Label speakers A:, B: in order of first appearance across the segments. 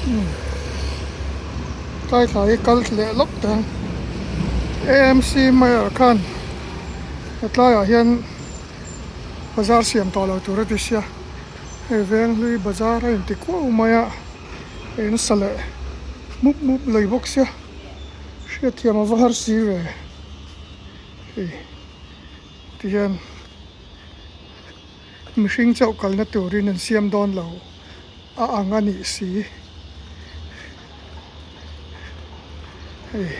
A: Umm tlai thla hi kal leh lawk teh ang A M C mayor khan hetlaiah hian bazar siam tawh lo tur a ti sia hei venghlui bazar a inti kuau mai a in sa leh mup mup lei bawk sia hriatthiam a va har si ve hei tihian. Mihring chauh kalna turin an siam dawn lo a ang a nih si. Hei.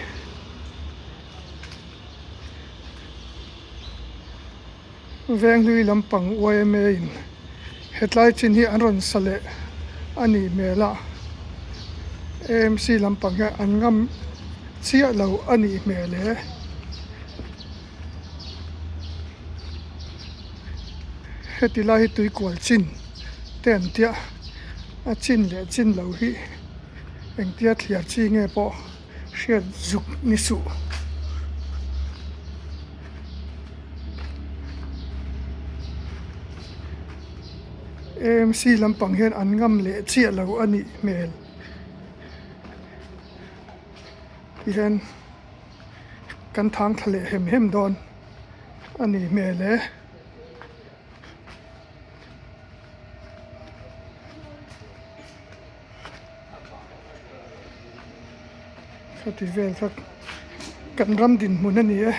A: Venghlui lampang yma in hetlai chin hi an rawn sa leh a nih hmel a, AMC lampang hian an ngam chiah lo a nih hmel e. Heti lai hi tui kual chin te an tia a chin leh chin lo hi engtia thliar chi nge pawh hriat zuk ni suh. A M C lampang hian an ngam leh chiah lo a nih hmel tihian. Kan thang thla leh hem hem dawn a ni hmel e. Khati vel kha kan ram dinhmun a ni e.